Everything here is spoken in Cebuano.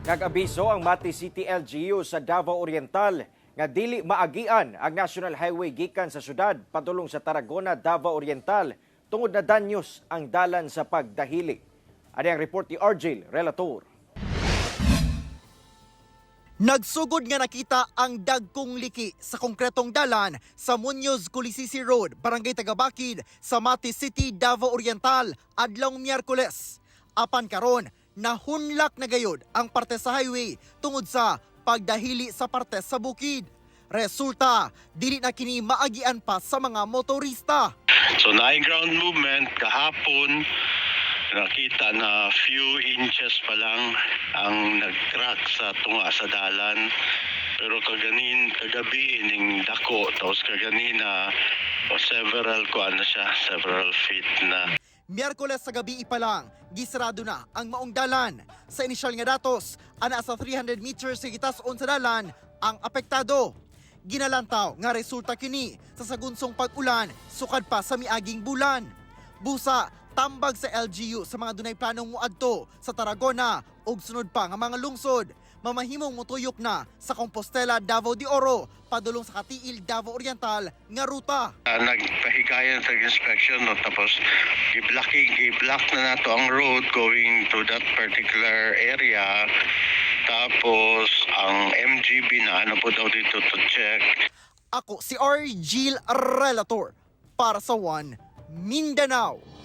Nag-abiso ang Mati City LGU sa Davao Oriental nga dili maagian ang National Highway gikan sa syudad padulong sa Tarragona, Davao Oriental tungod na danyos ang dalan sa pagdahili. Ani ang report ni Argel Relator. Nagsugod nga nakita ang dagkong liki sa konkretong dalan sa Muñoz Kulisisi Road, Barangay Tagabakid, sa Mati City, Davao Oriental, adlawng Miyerkules. Apan karon, nahunlak na gayod ang parte sa highway tungod sa pagdahili sa parte sa bukid. Resulta, dili na kini maagian pa sa mga motorista. So naay ground movement kahapon, nakita na few inches pa lang ang nag-crack sa tunga sa dalan. Pero kaganin kagabi ning dako, tapos kaganina o several ko ano siya, several feet na. Miyerkules sa gabi pa lang, gisarado na ang maong dalan. Sa inisyal nga datos, ana sa 300 meters sa gitason sa dalan ang apektado. Ginalantaw nga resulta kini sa sagunsong pag-ulan sukad pa sa miaging bulan. Busa, tambag sa LGU sa mga dunay planong muadto sa Tarragona ug sunod pa nga mga lungsod. Mamahimong mutuyok na sa Compostela, Davao de Oro, padulong sa Cateel, Davao Oriental nga ruta. Nagpahigayon sa inspection, no, tapos gi-blocking gi-block na nato ang road going to that particular area, tapos ang MGB na ano po daw dito to check. Ako si Argil Relator para sa One Mindanao.